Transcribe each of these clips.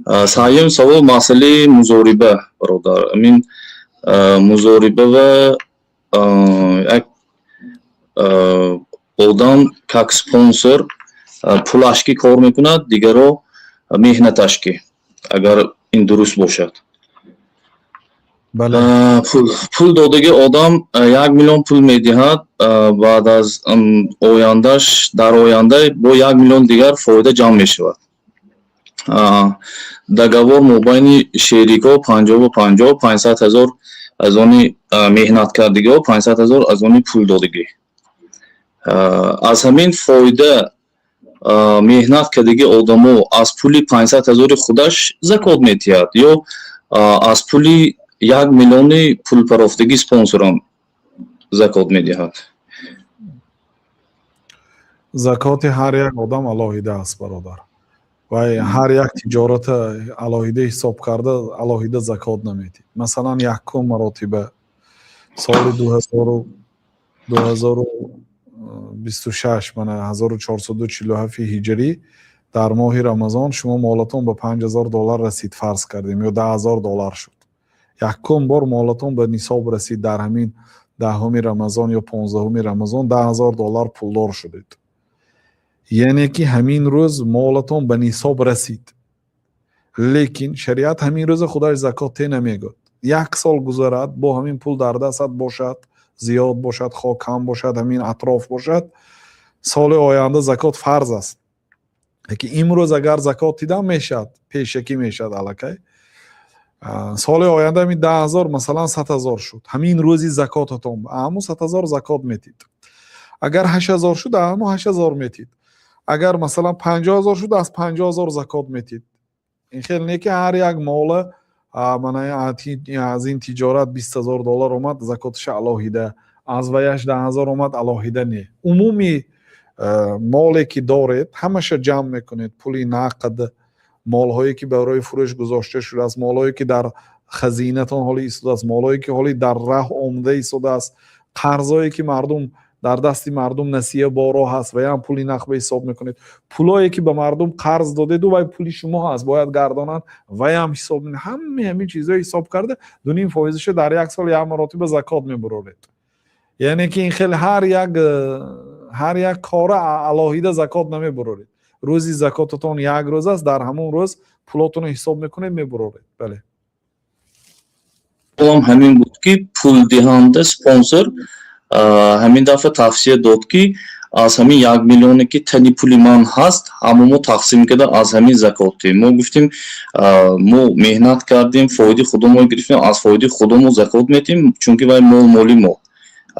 Сеюм савол, масъалаи музориба, бародар. Амин музориба ва як одам как спонсор пулаш ки кор мекунад, дигаро меҳнаташ ки, агар ин дуруст бошад. Бале. Пул додагӣ одам 1 миллион пул медиҳад, баъд аз ояндаш, дар оянда бо 1 миллион дигар фоида ҷамъ мешавад. Договор мобайни шерикҳо 50-50, 500 000 аз они меҳнаткардагиҳо, 500 000 аз они пул додагӣ. Аз ҳамин фоида меҳнат кардагӣ одамо аз пули 500 000-и худаш закот метиҳад ё аз пули 1 миллиони пулпарофтагӣ спонсорам закот медиҳад? Закоти ҳар як одам алоҳида аст, бародар. Вай ҳар як тиҷората алоҳида ҳисоб карда, алоҳида закот наметиҳад. Масалан, якум маротиба соли 2026, мана 1447 ҳиҷрӣ, дар моҳи Рамазон шумо молатон ба 5000 доллар расид, фарз кардем, ё 10 000 доллар шуд. Якум бор молатон ба нисоб расид дар ҳамин 10-уми Рамазон ё 15-уми Рамазон, 10 000 доллар пулдор шудед. Яъне ки ҳамин рӯз молатон ба нисоб расид, лекин шариат ҳамин рӯза худаш закот те намегӯяд. Як сол гузарад, бо ҳамин пул дар дастат бошад, зиёд бошад, хо кам бошад, ҳамин атроф бошад, соли оянда закот фарз аст. Лекин имрӯз агар закот дидам мешавад, пешакӣ мешавад аллакай. Соли оянда ҳамин 10 000, масалан, 100 000 шуд, ҳамин рӯзи закотатон ҳамун 100 000 закот метид. Агар 8000 шуд, ҳамун 8000 метид. Агар, масалан, 50 000 шуд, аз 50 000 закот метид. Ин хел не ки ҳар як мола, мана, аз ин тиҷорат 20 000 доллар омад, закоташа алоҳида, аз ваяш 10 000 омад, алоҳида. Не, умуми моле ки доред, ҳамаша ҷамъ мекунед: пули нақд, молҳое ки барои фурӯш гузошта шудааст, молҳое ки дар хазинатон ҳоли истодааст, молҳое ки ҳоли дар раҳ омада истодааст, қарзое ки мардум дар дасти мардум насия боро ҳаст, ваям пули нақд ба ҳисоб мекунед. Пулое ки ба мардум қарз додеду, вай пули шумо ҳаст, бояд гардонанд, ваям ҳисоб. Ҳамаи ҳамин чизҳо ҳисоб карда, 2,5 фоизаша дар як сол як маротиба закот мебуроред. Яъне ки ин хел ҳар як кора алоҳида закот намебуроред. Рӯзи закотатон як рӯз аст, дар ҳамон рӯз пулотонро ҳисоб мекунед, мебуроред. Бале. Ҳам ҳамин буд ки пулдиҳанда, спонсор, ҳамин дафъа тавсия дод, ки аз ҳамин 1 миллионе ки тани пули ман ҳаст, ҳамамо тақсим карда, аз ҳамин закот. Мо гуфтем, мо меҳнат кардем, фоиди худомо гирифтем, аз фоиди худомо закот метиҳем, чунки вай мол моли мо.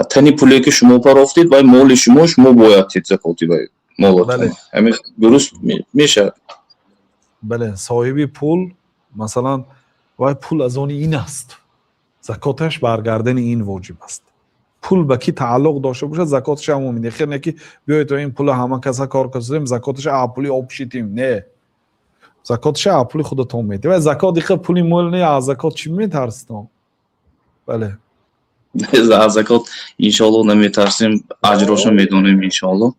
Тани пуле ки шумо парофтед, вай моли шумо, шумо бояд тид закоти вай молотон. Ҳамин дуруст мешавад? Бале, соҳиби пул, масалан, вай пул аз они ин аст, закоташ бар гардани ин воҷиб аст. Пул ба кӣ тааллуқ дошта бошад, закоташа ҳамон медиҳад. Хел не ки биёед, ин пула ҳама каса кор кардем, закоташа а пули общий тим. Не, закоташа а пули худатон медиҳед. Вай закот иқа пули мол не, аз закот чӣ метарситон? Бале. Аз закот, иншоалло, наметарсем, аҷроша медонем, иншоалло.